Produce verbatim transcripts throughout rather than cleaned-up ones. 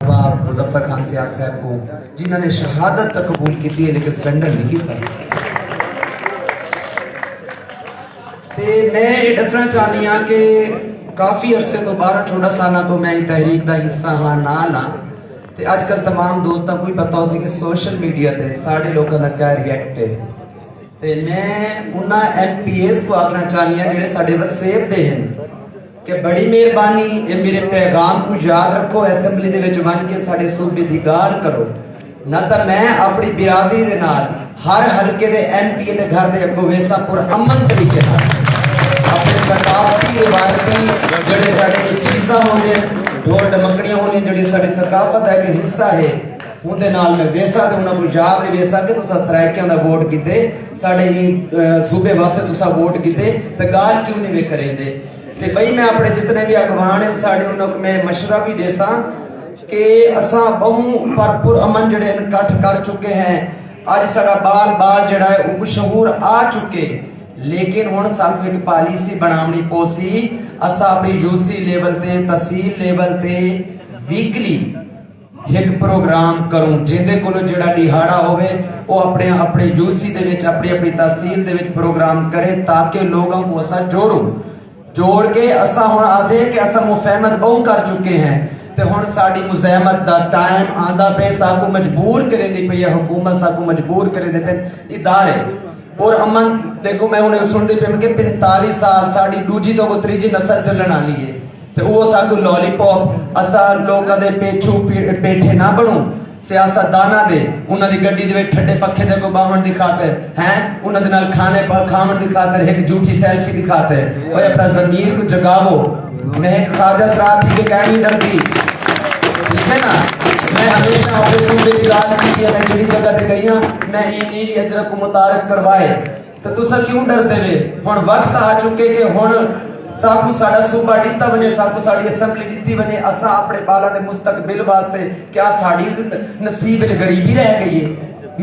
نواب مظفر خان سیال صاحب کو، جنہاں نے شہادت تاں قبول کیتی ہے لیکن سرنڈر نہیں کیتا۔ تے میں یہ دسنا چاہنی ہاں کہ کافی عرصے تو، بارہ چودہ سالاں تو میں اس تحریک دا حصہ ہاں، نال ہاں۔ تے اج کل تمام دوستاں کو ہی پتہ ہو سی کہ سوشل میڈیا تے سارے لوگوں کا کیا ریئیکٹ ہے۔ تے میں انہاں ایم پی ایز کو آکھنا چاہنی ہاں جڑے ساڈے وسیب دے ہن کہ بڑی مہربانی، اے میرے پیغام کو یاد رکھو، اسمبلی دے وچ ونج کے ساڈے صوبے دی گال کرو، نہ تاں میں اپنی برادری دے نال ہر حلقے دے ایم پی اے دے گھر دے اگوں ویسا پر امن طریقے نال۔ اپنے ثقافتی روایتی جڑے ساڈے چیزاں ہوندے، ڈھول ڈمکڑیاں ہوندیاں، جڑی ساڈی ثقافت دا ایک حصہ ہے، اوندے نال میں ویسا تے انہاں کو یاد نہیں ویسا کہ تساں سرائیکیاں دا ووٹ کیتے، ساڈے ہی، اے، صوبے واسطے تساں ووٹ کیتے، تے گال کیوں نہیں وے کریندے؟ تے بھئی میں اپنے جتنے بھی اگوان ہیں ساڈے، انہاں کو میں مشورہ بھی دیساں کہ اساں بہوں پر پر امن جڑے ہیں کٹھ کر چکے ہیں۔ اج ساڈا بال بال جڑا ہے وہ شعور آ چکے، لیکن ہن سانکو ایک پالیسی بناونی پوسی۔ اساں اپنی یو سی لیول تے، تحصیل لیول تے ویکلی ہک پروگرام کروں، جیندے کولو جیڑھا ݙیہاڑا ہووے، او اپݨے، اپݨے یو سی دے وچ، اپݨی، اپݨی تحصیل دے وچ پروگرام کرے، تاکہ لوگاں کوں اساں جوڑوں۔ جوڑ کے اساں ہݨ آہدے ہیں کہ اساں مفاہمت ٻہوں کر چکے ہیں، تے ہݨ ساݙی مزاحمت دا ٹائم آندا پئے، ساکوں مجبور کریندی پئی ہے حکومت، ساکوں مجبور کریندے پئن ادارے۔ پر امن، ݙیکھو، میں ہݨ سݨدی پئی ہم کہ پنتالیس سال ساݙی ݙوجھی توں اڳوں تریجھی نسل چلݨ آلی ہے۔ تے او ساکوں لالی پاپ، اساں لوکاں دے پیچھوں پی-، پیٹھے نہ بݨوں۔ سیاست داناں دے، انہاں دی گݙی دے وچ ٹھڈے پکھے دے اڳوں ٻاہوݨ دی خاطر، ہیں، انہاں دے نال کھانے پا-، کھاوݨ دی خاطر، ہک جھوٹی سیلفی دی خاطر۔ اوئے اپݨا ضمیر کوں جگاوو۔ میں ہک خواجہ سرا تھی کے کائنی ݙردی۔ ٹھیک ہے نا؟ میں ہمیشہ اپݨے صوبے دی ڳالھ کیتی ہے، میں جیڑھی جگہ تے ڳئی ہاں، میں ایں نیلی اجرک کوں متعارف کروائے۔ تے تساں کیوں ݙردے وے؟ ہݨ وقت آ چکے کہ ہݨ ساکوں ساݙا صوبہ ݙتا ونڄے، ساکوں ساݙی اسمبلی ݙتی ونڄے، اساں اپݨے ٻالاں دے مستقبل واسطے، کیا ساݙی نصیب وچ غریبی رہ ڳئی ہے؟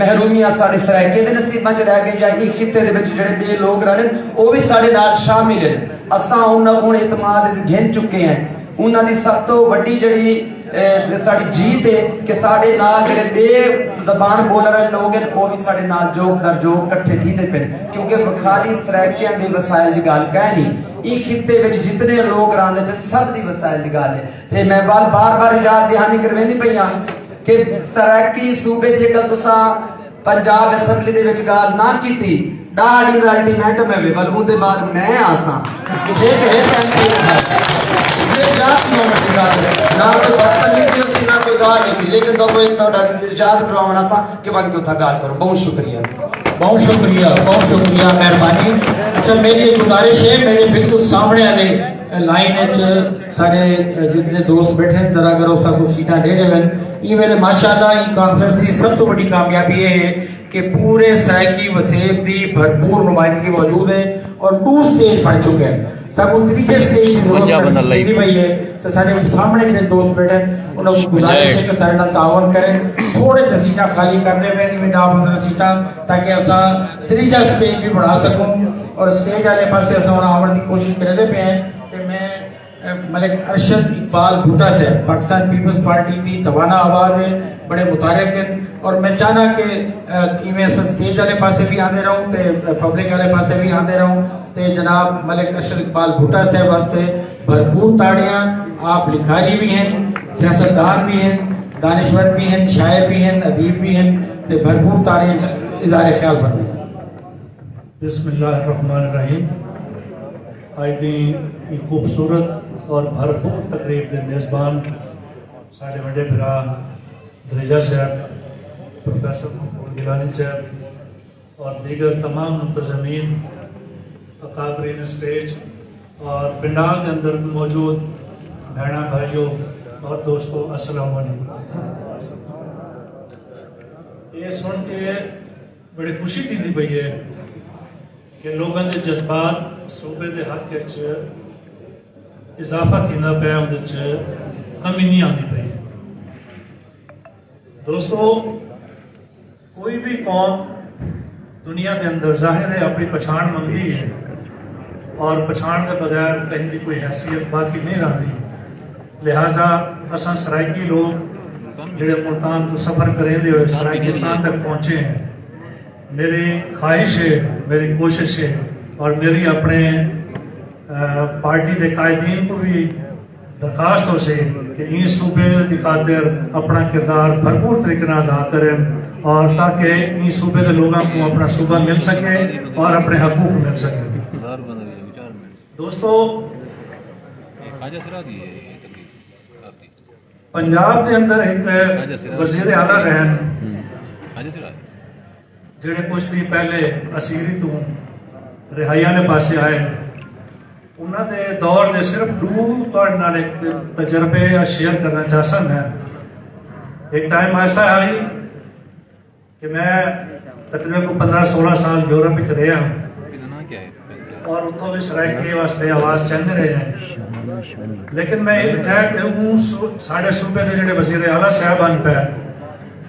محرومیاں ساݙے سرائیکیں دے نصیباں وچ رہ ڳئی یا ایں خطے دے وچ جیڑھے ٻئے لوگ رہندن، او وی ساݙے نال شامل ہن۔ اساں انہاں کوں اعتماد وچ گھن چکے ہیں۔ انہاں دی سب توں وݙی جیڑھی، اے، ساݙی جیت ہے کہ ساݙے نال جیڑھے ٻئے زبان ٻولݨ والے لوگ ہن، او وی ساݙے نال جوک در جوک کٹھے تھیندے پئن، کیونکہ خالی سرائیکیاں دے وسائل دی ڳالھ کائنی، ایں خطے وچ جتنے لوگ رہندے پئن، سب دی وسائل دی ڳالھ ہے۔ تے میں ول بار بار یاد دہانی کرویندی پئی ہاں کہ سرائیکی صوبے دی اگر تساں پنجاب اسمبلی دے وچ ڳالھ نہ کیتی، ݙاہ ݙینھ دا الٹیمیٹم ہے، ول اوندے بعد میں آساں۔ ہک، ہک ایم پی اے ہے۔ اس لیے جات پراوݨ دی ڳالھ ہے۔ نہ کوئی بدتمیزی ہوسی، نہ کوئی ڳالھ ہوسی، لیکن تہاکوں تہاݙا جات پراوݨ آساں کہ ونڄ کے اتھاں ڳالھ کرو۔ ٻہوں شکریہ۔ ٻہوں شکریہ، ٻہوں شکریہ، مہربانی۔ اچھا، میری ایک گزارش ہے، میرے بالکل سامنے والے لائن وچ سارے جتنے دوست بیٹھے ہیں، ذرا اگر اساں کوں سیٹاں ݙے ݙیون۔ ایں ویلے ماشاءاللہ ایں کانفرنس دی سب توں وݙی کامیابی اے ہے کہ پورے سرائیکی وسیب دی بھرپور نمائندگی موجود ہے اور ݙو سٹیج بݨ چکے ہیں۔ ساکوں تریجھے سٹیج دی ضرورت محسوس تھیندی پئی ہے، تے سارے سامنے جتنے دوست بیٹھے ہیں، انہاں کوں گزارش ہے کہ سارے نال تعاون کریں، تھوڑے جے سیٹاں خالی کرݨے پئن، ایویں ݙاہ پندرہ سیٹاں، تاکہ اساں تریجھا سٹیج وی بݨا سکوں۔ اور سٹیج والے پاسے اساں ہݨ آوݨ دی کوشش کریندے پئے ہیں۔ تے میں، اے، ملک ارشد اقبال بھٹہ صاحب، پاکستان پیپلز پارٹی دی توانا آواز ہے، بڑے متحرک ہیں، اور میں چاہنا کہ، اے، ایویں اساں سٹیج والے پاسے وی آندے رہوں تے پبلک والے پاسے وی آندے رہوں۔ تے جناب ملک ارشد اقبال بھٹہ صاحب واسطے بھرپور تاڑیاں۔ آپ لکھاری وی ہن، سیاستدان وی ہن، دانشور وی ہن، شاعر وی ہن، ادیب وی ہن، تے بھرپور تاڑیاں اچ اظہار خیال فرمائیں۔ بسم اللہ الرحمن الرحیم۔ اڄ دی ایں خوبصورت اور بھرپور تقریب دے میزبان ساݙے وݙے بھرا دریجہ صاحب، پروفیسر مقبول گیلانی صاحب اور دیگر تمام منتظمین، اکابرین اسٹیج اور پنڈال دے اندر موجود بھیناں، بھائیو اور دوستو، السلام علیکم۔ یہ سن کے بڑی خوشی تھیندی پئی ہے کہ لوگاں دے جذبات صوبے دے حق وچ اضافہ تھیندا پیا، اُس وچ کمی نہیں آندی پئی۔ دوستو، کوئی بھی قوم دنیا دے اندر ظاہر ہے اپݨی پچھاݨ منگدی ہے، اور پچھاݨ دے بغیر کہیں دی کوئی حیثیت باقی نہیں رہندی۔ لہذا اساں سرائیکی لوگ جڑے ملتان تو سفر کریندے ہوئے سرائیکستان تک پہنچے ہیں۔ میری خواہش ہے، میری کوشش ہے اور میری اپنے پارٹی دے قائدین کو بھی درخواست ہو سی کہ ایں صوبے دی خاطر اپنا کردار بھرپور طریقے نال ادا کرن اور تاکہ ایں صوبے دے لوگوں کو اپنا صوبہ مل سکے اور اپنے حقوق مل سکے۔ دوستو، پنجاب دے اندر ایک وزیر اعلیٰ رہن، جڑے کچھ دن پہلے اسیری تو رہائی والے پاسے آئے۔ انہاں دے دور دے صرف ڈو تہاڈے نال ایک تجربے یا شیئر کرنا چاہساں میں۔ ایک ٹائم ایسا آئی کہ میں تقریباً کوئی پندرہ سولہ سال یورپ وچ رہیا ہاں اور اتھوں بھی سرائیکی واسطے آواز چاہندے رہے ہیں۔ لیکن میں یہ ڈٹھا کہ اوں سو- ساڈے صوبے دے جڑے وزیر اعلیٰ صاحب ہن پہ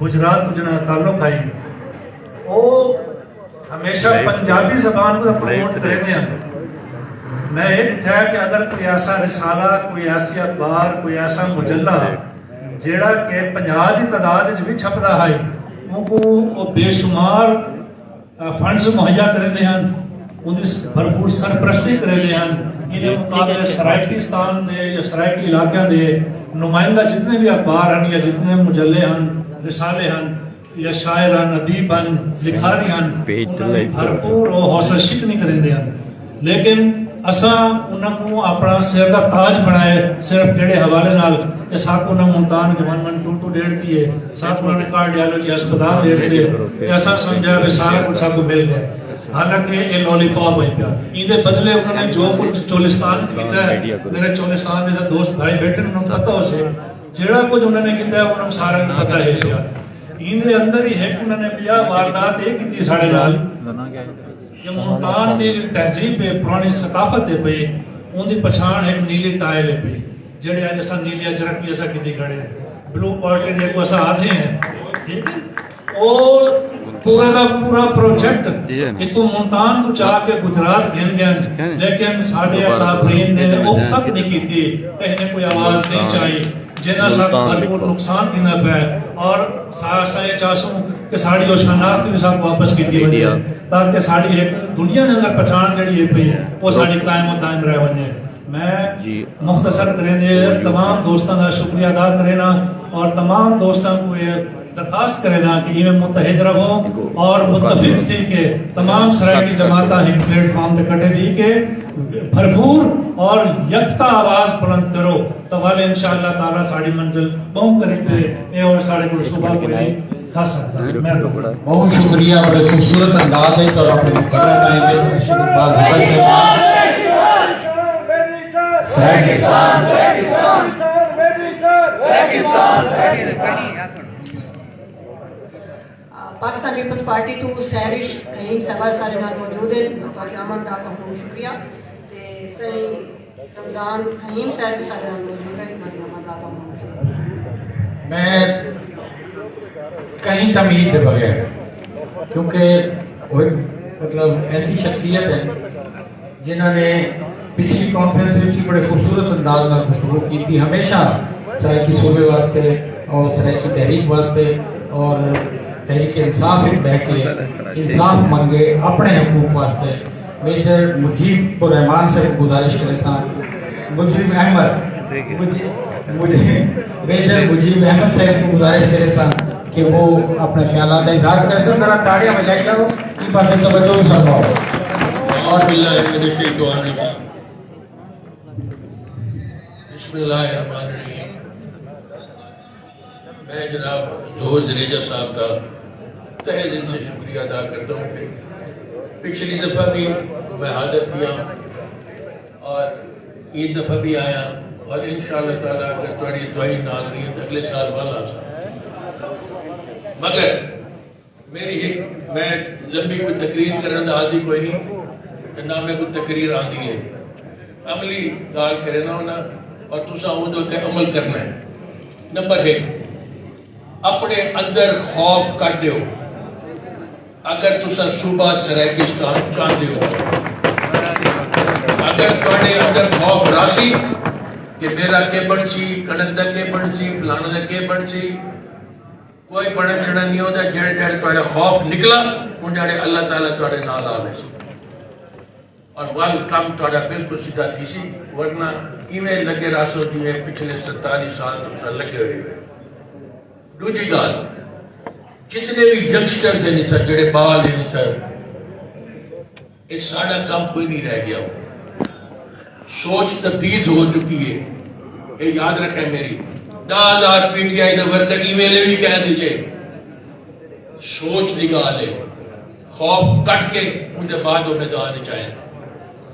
گجرات کو جنہاں تعلق ہے، وہ ہمیشہ پنجابی زبان کو پروموٹ کریندے ہیں۔ میں یہ ڈٹھا کہ اگر کوئی ایسا رسالہ، کوئی ایسی اخبار، کوئی ایسا مجلہ جیڑا کہ پنجاہ دی تعداد وچ بھی چھپدا ہے، اونکوں او بے شمار فنڈز مہیا کریندے ہن، اوندی بھرپور سرپرستی کریندے ہن۔ ایندے مقابلے سرائیکستان دے یا سرائیکی علاقیاں دے نمائندہ جتنے بھی اخبار ہن یا جتنے مجلے ہن، رسالے ہن، یا شاعر ہن، ادیب ہن، لکھاری ہن، انہاں دی بھرپور او حوصلہ شکنی کریندے ہن۔ لیکن اساں انہاں کوں اپنا سر دا تاج بنائے، صرف کیڑے حوالے نال کہ ساکوں انہاں ملتان کے ون ون ٹو ٹو ڈیڑھ تھی ہے، ساکوں انہاں نے کارڈیالوجی ہسپتال ڈیڑھ تھے، تے اساں سمجھا کہ سارا کچھ ساکوں مل گیا۔ حالانکہ یہ لولی پاپ ہے پیا۔ ایندے بدلے انہاں نے جو کچھ چولستان کیتا ہے، میرے چولستان دے دوست بھائی بیٹھے نے، انہاں نوں پتہ ہو سے، جیڑا کچھ انہاں نے کیتا ہے، انہاں نوں سارا کوں پتہ ہے پیا۔ ایندے اندر ہی ہک انہاں نے بیا واردات یہ کیتی ساڑے نال کہ ملتان دی تہذیب ہے، پرانی ثقافت ہے پئی، اون دی پچھان ہک نیلی ٹائل ہے پئی، جڑے اج اساں نیلی اجرک بھی اساں کیتی کھڑے ہیں، بلو پارٹی نے کو اساں آدھے ہیں، ٹھیک ہے؟ او پورا دا پورا پروجیکٹ اتوں ملتان کو چاہ کے گجرات گھن گئے، لیکن ساڈے اکابرین نے اف تک نہیں کیتی، کہیں نے کوئی آواز نہیں چائی۔ جنہاں ساکوں بھرپور نقصان تھیندا پئے اور سا- اساں یہ چاہسوں کہ ساڈی او شناخت بھی ساکوں واپس کیتی ونجے، تاکہ ساڈی ایک دنیا دے اندر پہچان جڑی ہے پئی، وہ ساڈی قائم و دائم رہ ونجے۔ میں مختصر کریندے تمام دوستاں دا شکریہ ادا کرینا اور تمام دوستاں کو یہ درخواست کرینا کہ ایویں متحد رہو اور متفق تھی کے تمام سرائیکی جماعتاں ایک پلیٹ فارم تے کٹھے تھی کے بھرپور اور یکتا آواز بلند کرو۔ تو والے انشاءاللہ تعالیٰ ساڑی منزل بہوں قریب ہے۔ اے اور ساڑے کو صبح کو نہیں کھا سکتا۔ مہربانی۔ بہت شکریہ، بڑے خوبصورت انداز ہے اور اپنے مقررہ ٹائم پہ شکر بار بار سے۔ پاکستان پیپلز پارٹی تو سیرش خیم صاحبہ سارے نال موجود ہیں، تہاڈی آمد دا بہت بہت شکریہ۔ تے سائیں رمضان خیم صاحب سارے نال موجود ہیں، تہاڈی آمد دا بہت بہت شکریہ۔ میں کہیں تمہید دے بغیر، کیونکہ وہ ایک، مطلب، ایسی شخصیت ہے جنہاں نے پچھلی کانفرنس وچ بھی بڑے خوبصورت انداز نال گفتگو کیتی، ہمیشہ سرائیکی صوبے واسطے اور سرائیکی تحریک واسطے اور تحریک انصاف وچ بیٹھ کے انصاف منگے اپنے حقوق واسطے۔ میجر مجیب الرحمان صاحب کو گزارش کرے ساں، مجرم احمد، مجی-، مجی-، میجر مجیب احمد صاحب کو گزارش کرے ساں کہ وہ اپنے خیالات کا اظہار کرے ساں۔ ذرا تاڑیاں بجائی جاؤ، ان پاسے توجہ بھی فرماؤ۔ اعوذ باللہ من الشیطان الرجیم۔ بسم اللہ الرحمن الرحیم۔ میں جناب ظہور جڈیجہ صاحب کا تہہ دل سے شکریہ ادا کرتا ہوں کہ پچھلی دفعہ بھی میں حاضر تھیا اور ایں دفعہ بھی آیا اور انشاءاللہ تعالیٰ اگر تہاڈی دعائیں نال رہی تو اگلے سال ول آساں۔ مگر میری ہک، میں لمبی کوئی تقریر کرݨ دا عادی کوئی نہیں، تے نہ میں کوئی تقریر آندی ہے۔ عملی ڳالھ کرینا ہونا اور تساں اوندے تے عمل کرنا ہے۔ نمبر ہک، اپݨے اندر خوف کڈھ ݙیو۔ اگر تساں صوبہ سرائیکستان چاہندے ہو، اگر تہاݙے اندر خوف راہسی کہ میرا کے بݨسی، کݨک دا کے بݨسی، فلاݨے دا کے بݨسی، کوئی بڑا چھڑا نہیں ہوتا، جڑے جڑے تہاڈا خوف نکلا، ان جڑے اللہ تعالیٰ تہاڈے نال آ ویسی۔ اور ول کم تہاڈا بالکل سیدھا تھی سی، ورنہ ایویں لگے راسو جویں پچھلے ستالی سال تساں لگے ہوئے ہو۔ دوجی گال، جتنے بھی ینگسٹرز ہیں اتھا، جڑے بال ہیں اتھا، اے ساڈا کم کوئی نہیں رہ گیا۔ سوچ تبدیل ہو چکی ہے، اے یاد رکھے میری۔ ڈاہ ہزار پی ٹی آئی دے ورکر ایویں لے بھی کہہ دیجے، سوچ دی گال ہے۔ خوف کٹ کے ان دے بعد وہ میدان وچ آئے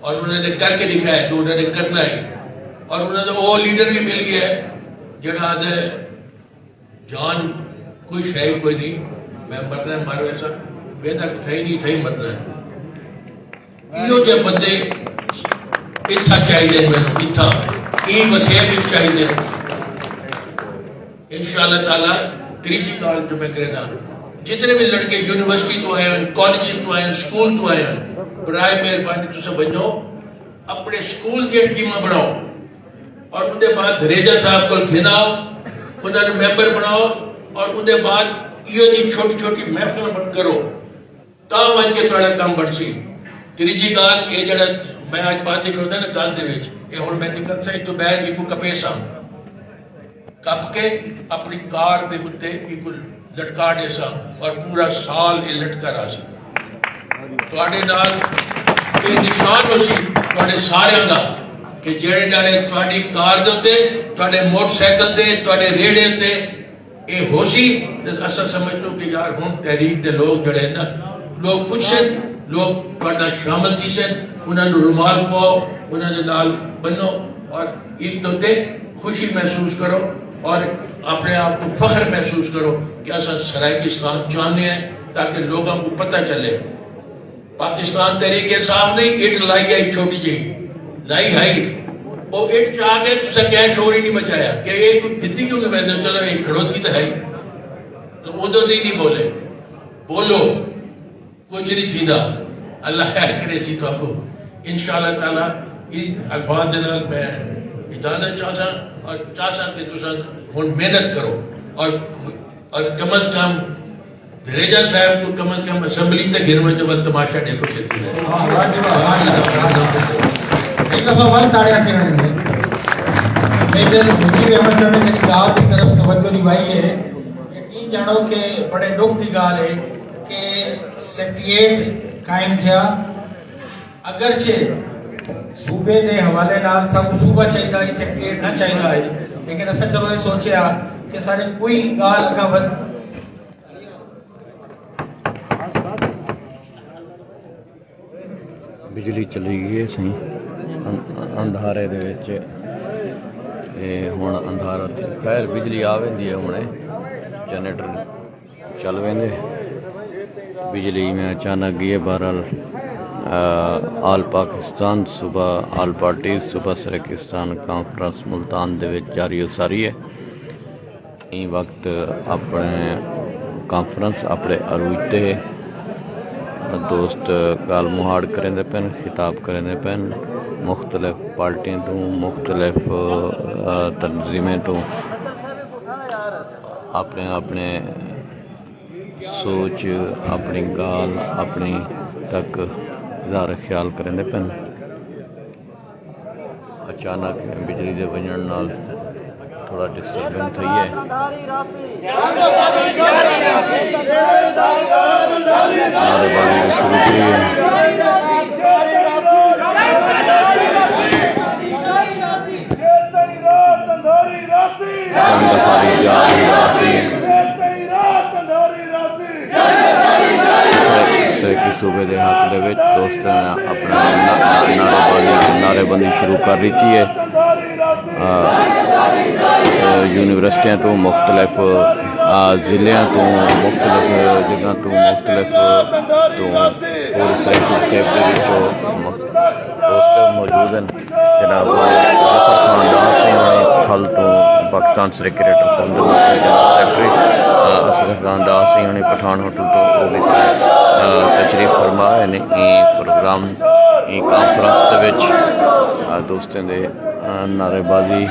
اور انہوں نے کر کے دکھایا جو انہوں نے کرنا ہے۔ اور انہوں نے وہ لیڈر بھی مل گیا ہے جڑا آدھے جان کوئی شے کوئی نہیں، میں مرنا ہے مر ویسا، ویدا کتھائی نہیں تھائی مرنا ہے۔ ایہو جے بندے اتھا چاہیے، مینوں اتھا ای وسیب وچ چاہیے۔ انشاءاللہ تعالیٰ تریجی گال جو میں کرنا، جتنے بھی لڑکے یونیورسٹی تو آئے ہیں، کالجز تو آئے ہیں، سکول تو آئے ہیں، برائے مہربانی تساں ونجو، اپنے سکول دیاں ٹیماں بناؤ اور اندے بعد دھریجہ صاحب کول گھن آؤ، انہاں نوں ممبر بناؤ اور اندے بعد ایہو جی چھوٹی چھوٹی محفلاں بند کرو، تاں ونج کے تہاڈا کم بنسی۔ تریجی گال، اے جڑا میں اج پاتھ کھلوتا نا گل دے وچ، اے ہن میں نکلساں اتھوں باہر، ایکوں کپیساں، کپ کے اپنی کار دے اتے ایکوں لٹکا ڈیساں اور پورا سال اے لٹکا رہسی۔ تہاڈے نال اے نشان ہوسی تہاڈے ساریاں دا کہ جڑے جڑے تہاڈی کار دے اتے، تہاڈے موٹر سائیکل تے، تہاڈے ریڑھے تے اے ہوسی تے اساں سمجھدوں کہ یار ہن تحریک دے لوگ جڑے نا، لوگ پچھسن، لوگ تہاڈے نال شامل تھیسن، انہاں نوں رومال پواؤ، انہاں دے نال بنو اور عید دے اتے خوشی محسوس کرو اور اپنے آپ کوں فخر محسوس کرو کہ اساں سرائیکی اسلام چاہندے ہیں تاکہ لوگاں کوں پتہ چلے۔ پاکستان تحریک انصاف نے اٹ لائی ہئی چھوٹی جئی، لائی ہئی۔ او اٹ چا کے تساں کہیں شور ہی نہیں مچایا کہ اے کوئی گھدی کیوں نہیں ویندے، چلو اے کھڑوتی تے ہئی۔ تو اودوں تے ہی نہیں بولے۔ بولو، کچھ نہیں تھیندا۔ اللہ خیر کریسی تہاکوں۔ انشاءاللہ تعالیٰ ان الفاظ دے نال میں اجازت چاہساں اور چاہساں کہ تساں ہن محنت کرو اور، اور کم از کم دھریجہ صاحب کوں کم از کم اسمبلی تے گھن ونڄو، ول تماشا ݙیکھو کیا تھیندا ہے۔ واہ جی واہ، ماشاءاللہ۔ ہک دفعہ ول تاڑیاں تھیوݨ۔ میجر مجیب احمد صاحب نے جیڑھی ڳالھ دی طرف توجہ ݙیوائی ہے، یقین ڄاݨو کہ بڑے ݙکھ دی ڳالھ ہے کہ سیکریٹریٹ قائم تھیا، اگرچہ صوبے دے حوالے نال سب صوبہ چاہیدا ہے، سیکریٹریٹ نہ چاہیدا ہے، لیکن اساں چلو اے سوچیا کہ سارے کوئی ڳالھ اڳاں ودھ۔ بجلی چلی ڳئی ہے سئیں، ان-، اندھارے دے وچ۔ اے ہݨ اندھارا تھی، خیر بجلی آ ویندی ہے، ہݨ جنریٹر چل ویندے۔ بجلی میں اچانک ڳئی ہے۔ بہرحال، آ، آل پاکستان صوبہ، آل پارٹیز صوبہ سرائیکستان کانفرنس ملتان دے وچ جاری و ساری ہے۔ ایں وقت اپݨے کانفرنس اپݨے عروج تے ہے۔ دوست ڳالھ مہاڑ کریندے پن، خطاب کریندے پن، مختلف پارٹیاں توں، مختلف، آ، تنظیمیں توں اپݨے، اپݨے سوچ، اپݨی ڳالھ، اپݨی تک اظہار خیال کریندے پن۔ اچانک بجلی دے ونڄݨ نال تھوڑا ڈسٹربنس تھئی ہے۔ نعرے بازی شروع تھی ہے۔ جنگ ساری جاری راسی۔ سرائیکی صوبے دے حق دے وچ دوستاں نے اپنا نا-، نعرے بازی، نعرے بندی شروع کر ݙتی ہے۔ آ، آ، یونیورسٹیاں توں مختلف، آ، ضلعیاں توں مختلف جگہاں توں مختلف توں پورے سرائیکی صوبے دے وچوں مخ-، دوست موجود ہیں۔ جناب ظفر خان ڈار سئیں ہوݨی پھل توں، پاکستان سرائیکی ریڈیو فورم دے مرکزی جنرل سیکرٹری، آ، اصغر خان ڈار سئیں ہوݨی پٹھان ہوٹل توں، او وی، آ، تشریف فرما ہن۔ ایں پروگرام، ایں کانفرنس دے وچ، آ، دوستیں دے، آ، نعرے بازی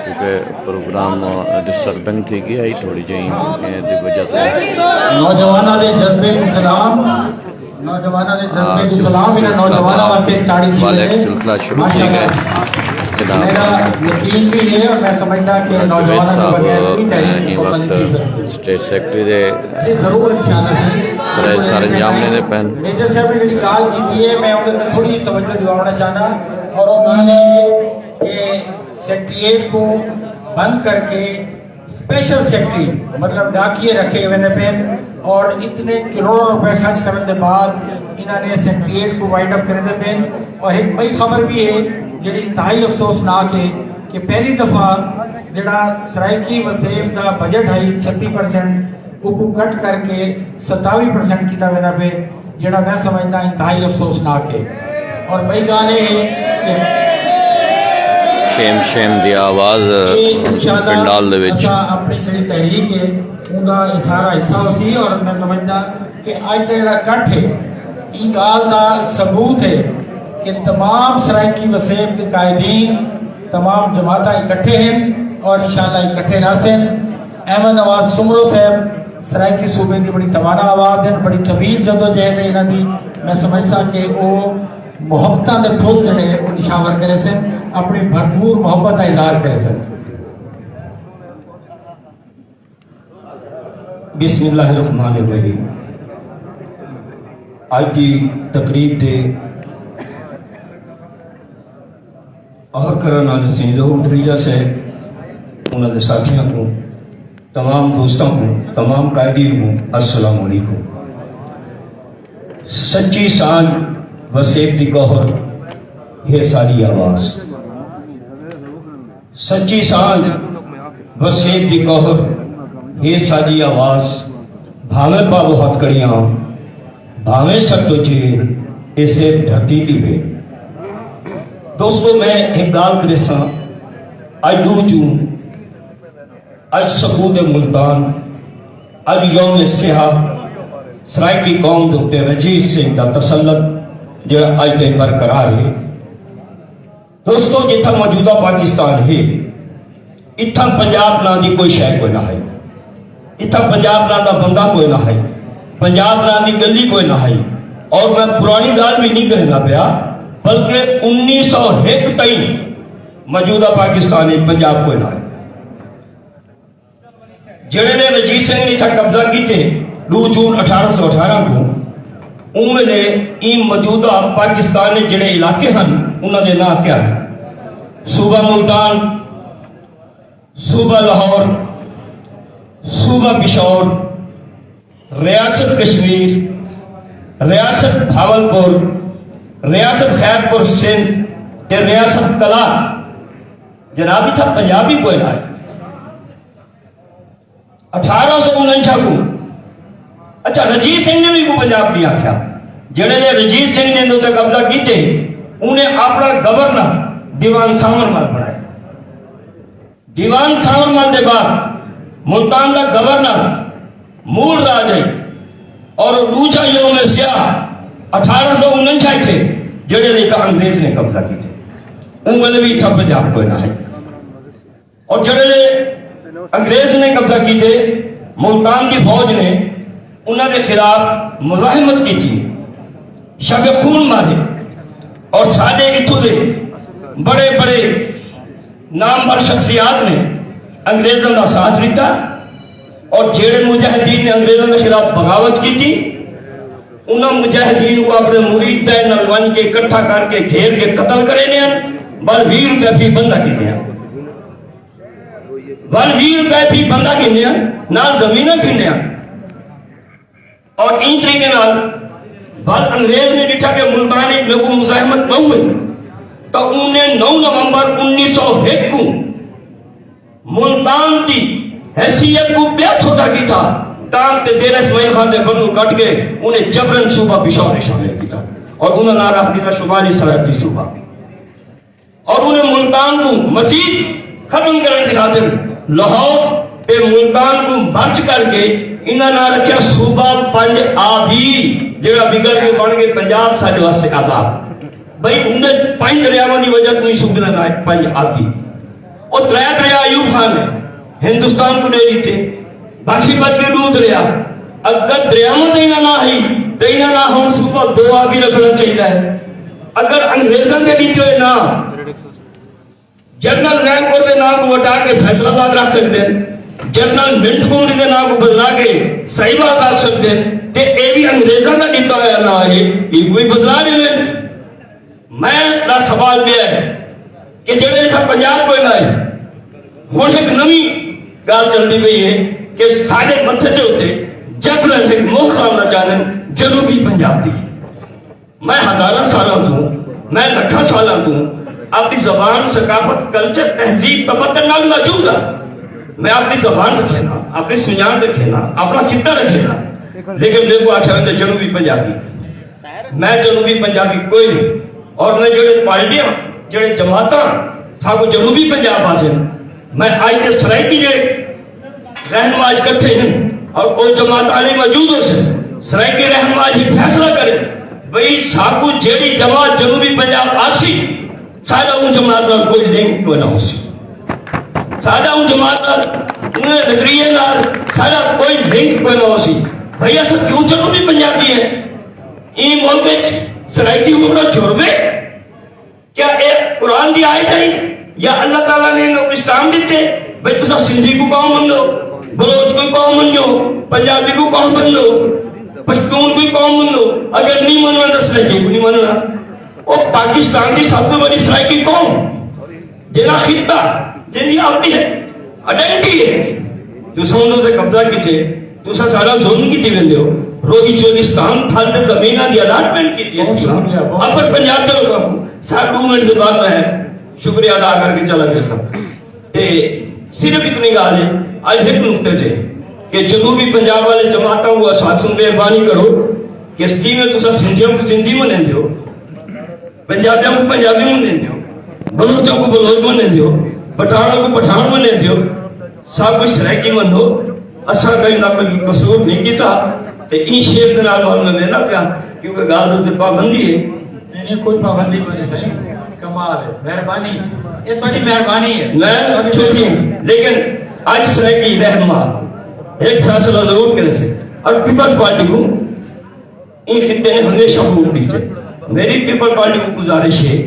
کیونکہ پروگرام ڈسٹربنگ تھی ڳیا ہئی تھوڑی جہی، ایں دی وجہ تے۔ نوجواناں دے جذبے کوں سلام، نوجواناں دے جذبے کوں سلام، انہاں نوجواناں واسطے ہک تاڑی تھی وڄے۔ سلسلہ شروع تھی ڳئے۔ ماشاءاللہ۔ جناب میرا یقین بھی ہے اور میں سمجھدا کہ نوجواناں دے بغیر کوئی تحریک مکمل نہیں تھی سکدی۔ اسٹیٹ سیکرٹری دے جی، ضرور، انشاءاللہ سر۔ سر انجام ݙیندے پئن۔ میجر صاحب نے جڑی ڳالھ کیتی ہے، میں اُنہاں تے تھوڑی توجہ ݙیواوݨا چاہنا اور وہ ڳالھ ہے کہ سیکریٹریٹ کو بند کر کے اسپیشل سیکرٹری، مطلب ڈاکیے رکھے ویندے پئن اور اتنے کروڑوں روپے خرچ کرن دے بعد انہاں نے سیکریٹریٹ کو وائنڈ اپ کریندے پئن۔ اور ہک ٻئی خبر بھی ہے جڑی انتہائی افسوسناک ہے کہ پہلی دفعہ جڑا سرائیکی وسیب دا بجٹ ہے چھتی پرسنٹ، اوکوں کٹ کر کے ستاوی پرسنٹ کیتا ویندا پئے، جیڑھا میں سمجھدا انتہائی افسوسناک ہے۔ اور ٻئی ڳالھ اے ہے کہ شیم شیم دی آواز اے انشاءاللہ پنڈال دے وچ۔ اساں اپݨی جیڑھی تحریک ہے اوندا اے سارا حصہ ہوسی، اور میں سمجھدا کہ اڄ دا جیڑھا کٹھ ہے ایں ڳالھ دا ثبوت ہے کہ تمام سرائیکی وسیب دے قائدین، تمام جماعتاں اکٹھے ہن اور انشاءاللہ اکٹھے رہسن۔ احمد نواز سومرو صاحب سرائیکی صوبے دی بڑی توانا آواز ہن، بڑی طویل جدوجہد ہے انہاں دی۔ میں سمجھساں کہ او محبتاں دے پھل جڑے او نشاور کریسن، اپݨی بھرپور محبت دا اظہار کریسن۔ بسم اللہ الرحمن الرحیم۔ اڄ دی تقریب دے آخر کرݨ والے سئیں ظہور دھریجہ صاحب، انہاں دے ساتھیاں کوں، تمام دوستاں کوں، تمام قائدین کوں السلام علیکم۔ سچی سانجھ وسیب دی گوہر ہے ساݙی آواز۔ سچی سانجھ وسیب دی گوہر ہے ساݙی آواز۔ بھاویں پاوو ہتھ کڑیاں، بھاویں سٹو چیر، اے صرف دھرتی دی وے۔ دوستو، میں ہک ڳالھ کریساں، اڄ ݙو جون، اڄ سکوت ملتان، اڄ یوم سیاہ، سرائیکی قوم دے اتے رجیش سنگھ دا تسلط جیڑھا اڄ تائیں برقرار ہے۔ دوستو، جتھاں موجودہ پاکستان ہے، اتھاں پنجاب ناں دی کوئی شے کوئی نہ ہئی، اتھاں پنجاب ناں دا بندہ کوئی نہ ہئی، پنجاب ناں دی ڳلی کوئی نہ ہئی۔ اور میں پراݨی ڳالھ وی نہیں کریندا پیا، بلکہ انیس سو ہک تائیں موجودہ پاکستان وچ پنجاب کوئی نہ ہئی۔ جیڑھے ویلے رجیت سنگھ نے اتھاں قبضہ کیتے، ݙو جون اٹھارہ سو اٹھارہ کوں، اوں ویلے ایں موجودہ پاکستان دے جیڑھے علاقے ہن، انہاں دے ناں کیا ہن؟ صوبہ ملتان، صوبہ لاہور، صوبہ پشاور، ریاست کشمیر، ریاست بھاولپور، ریاست خیر پور سندھ تے ریاست کلات۔ جناب، اتھاں پنجابی کوئی نہ ہے۔ اٹھارہ سو انجا کوں، اچھا، رجیت سنگھ نے وی کوں پنجاب نہیں آکھیا۔ جیڑھے نے رجیت سنگھ نے اندر تے قبضہ کیتے، انہیں اپݨا گورنر دیوان سانول مل بݨایا۔ دیوان سانول مل دے بعد ملتان دا گورنر مول راج ہے اور ݙوجھا یوم سیاہ اٹھارہ سو انجا تھے، جیڑھے نے تاں انگریز نے قبضہ کیتے۔ اوں ویلے وی اتھاں پنجاب کوئی نہ ہے۔ اور جیڑھے ویلے انگریز نے قبضہ کیتے، ملتان دی فوج نے انہاں دے خلاف مزاحمت کیتی، شب خون مارے، اور ساݙے اتھوں دے بڑے بڑے نامور شخصیات نے انگریزاں دا ساتھ ݙتا، اور جیڑھے مجاہدین نے انگریزاں دے خلاف بغاوت کیتی، انہاں مجاہدین کوں اپݨے مرید دے نال ونڄ کے اکٹھا کر کے گھیر کے قتل کریندے ہن، ول ویہہ روپے فی بندہ گھندے ہن۔ ول ویہہ روپے فی بندہ گھندے ہن، نال زمیناں گھندے ہن۔ اور ایں طریقے نال ول انگریز نے ݙٹھا کہ ملتان وچ میکوں مزاحمت ٻہوں ہے، تاں اوں نے نو نومبر انیس سو ہک کوں ملتان دی حیثیت کوں ٻیا چھوٹا کیتا، ٹانگ تے زیر اسماعیل خان دے بنوں کٹ کے انہیں جبرن صوبہ پشاور وچ شامل کیتا اور انہاں ناں رکھ ݙتا شمالی سرحدی صوبہ۔ اور انہیں ملتان کوں مزید ختم کرݨ دی خاطر لاہور تے ملتان کوں مرج کر کے انہاں ناں رکھیا صوبہ پنج آبی، جیڑھا بگڑ کے بݨ ڳئے پنجاب، ساݙے واسطے عذاب۔ بھئی، انہیں پنج دریاواں دی وجہ توں ہی صوبے دا ناں ہے پنج آبی۔ او ترے دریا ایوب خان نے ہندوستان کوں ݙے ݙتے، باقی بچ ڳئے ݙو دریا۔ اگر دریاواں دا انہاں نہ ہئی، تے انہاں نہ ہݨ صوبہ دو آبی رکھݨا چاہیدا ہے۔ اگر انگریزاں دے ݙتے ہوئے ناں جنرل رینکور دے ناں کوں وٹا کے فیصل آباد رکھ سڳدے ہن، جنرل منٹ کوں انہاں دے ناں کوں بدلا کے صاحیباد رکھ سڳدے ہن، تے اے وی انگریزاں دا ݙتا ہویا ناں ہے، ایکوں وی بدلا ݙیون۔ میں دا سوال ٻیا ہے کہ جیڑھے اساں پنجاب کوئی نہ ہے، ہݨ ہک نویں ڳالھ چلدی پئی ہے کہ ساݙے متھے دے اتے جبرن ہک مہر لاوݨا چاہندے ہن جنوبی پنجاب دی۔ میں ہزاراں سالاں توں، میں لکھاں سالاں توں اپݨی زبان، ثقافت، کلچر، تہذیب، تمدن نال موجود ہاں۔ میں اپݨی زبان رکھینا، اپݨی سنڄاݨ رکھینا، اپݨا خطہ رکھینا، لیکن میکوں آکھیا ویندے جنوبی پنجابی۔ میں جنوبی پنجابی کوئی نہیں۔ اور میں جڑے پارٹیاں، جڑے جماعتاں ساکوں جنوبی پنجاب آکھدن، میں اڄ دے سرائیکی جڑے رہنما اڄ کٹھے ہن اور او جماعت آلے موجود ہوسن، سرائیکی رہنما اڄ ہک فیصلہ کرے بھئی ساکوں جیڑھی جماعت جنوبی پنجاب آکھسی، ساݙا اوں جماعت نال کوئی لنک کوئی نہ ہوسی۔ ساݙا اوں جماعت نال، اوں نظریے نال ساݙا کوئی لنک کوئی نہ ہوسی۔ بھئی اساں کیوں جنوبی پنجابی ہیں؟ ایں ملک وچ سرائیکی ہووݨا جرم ہے؟ کیا اے قرآن دی آیت ہے یا اللہ تعالیٰ نے انہاں کوں اسلام ݙتے؟ بھئی تساں سندھی کوں قوم منو، بلوچ کوں قوم منو، پنجابی کوں قوم منو، پشتون کوں قوم منو، اگر نہیں مننا تاں سرائیکی کوں نہیں مننا۔ او پاکستان دی سب توں وݙی سرائیکی قوم، جیڑھا خطہ، جیندی اپݨی آئیڈینٹی ہے، تساں انہاں تے قبضہ کیتے، تساں ساݙا ظلم کیتی ویندے ہو۔ روہی چولستان تھل تے زمیناں دی الاٹمنٹ کیتی ہے تساں۔ اپر پنجاب دے لوکاں کوں۔ سر، ݙو منٹ دے بعد میں شکریہ ادا کر کے چلا ویساں۔ تے صرف اتنی ڳالھ ہے، اڄ ہک نقطے تے کہ جنوبی پنجاب والے جماعتاں کوں اساکوں مہربانی کرو کہ کیویں تساں سندھیاں کوں سندھی منیندے ہو، پنجابیاں کوں پنجابی منیندے ہو، بلوچاں کوں بلوچ منیندے ہو، پٹھاناں کوں پٹھان منیندے ہو، سب کچھ سرائیکی منو۔ اساں کہیں دا کوئی قصور نہیں کیتا۔ تے ایں شعر دے نال میں وینا پیا، کیونکہ ڳالھ دے تے پابندی ہے۔ نہیں، نہیں، کوئی پابندی کوئی نہیں سائیں۔ کمال ہے، مہربانی۔ اے تہاݙی مہربانی ہے۔ میں چھوٹی ہوں، لیکن اڄ سرائیکی رہنما ایک فیصلہ ضرور کرے سے۔ اور پیپلز پارٹی کوں ایں خطے نے ہمیشہ ووٹ ݙتے۔ میری پیپلز پارٹی کوں گزارش ہے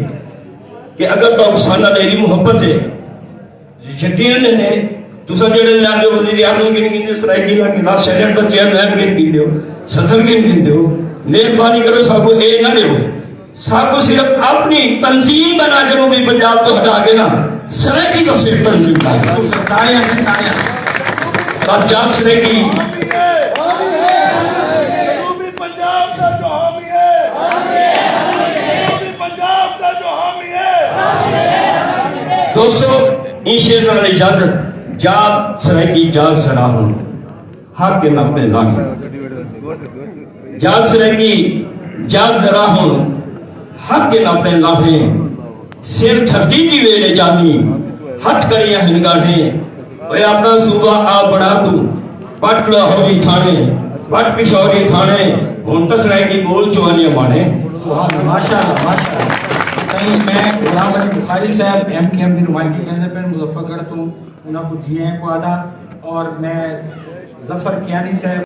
کہ اگر تہاکوں ساݙے نال ایݙی محبت ہے، یقین ہے، تساں جیڑھے علاقے وزیر اعظم گھن گھندے ہو، سرائیکی علاقے دا سینیٹ دا چیئرمین گھن گھندے ہو، صدر گھن گھندے ہو، مہربانی کرو ساکوں اے نہ ݙیو۔ ساکوں صرف اپݨی تنظیم دا ناں جنوبی پنجاب توں ہٹا کے نا، سرائیکی دا صرف تنظیم دا ہے۔ تالیاں جی، تالیاں۔ بس جاگ سرائیکی۔ جنوبی پنجاب دا جو حامی ہے، جنوبی پنجاب دا جو حامی ہے۔ دوستو، ایں شعر نال اجازت۔ جاگ سرائیکی جاگ ذرا ہݨ، حق ہن اپݨے لاہیں۔ جاگ سرائیکی جاگ ذرا ہݨ، حق ہن اپݨے لاہیں۔ سر دھرتی دی ویڑھے جانی، ہتھ کریاں ہن ڳاڑھیں۔ اوئے اپݨا صوبہ آپ بݨا توں، پٹ لاہوری تھاݨے، پٹ پشاوری تھاݨے، ہݨ تاں سرائیکی ٻول چوانیاں ماݨے۔ سبحان اللہ، ماشاءاللہ، ماشاءاللہ۔ سائیں، میں غلام علی بخاری صاحب، ایم کیو ایم دی نمائندگی کریندے پئے مظفر گڑھ توں، انہاں کوں جی آیاں کوں آہداں، اور میں ظفر کیانی صاحب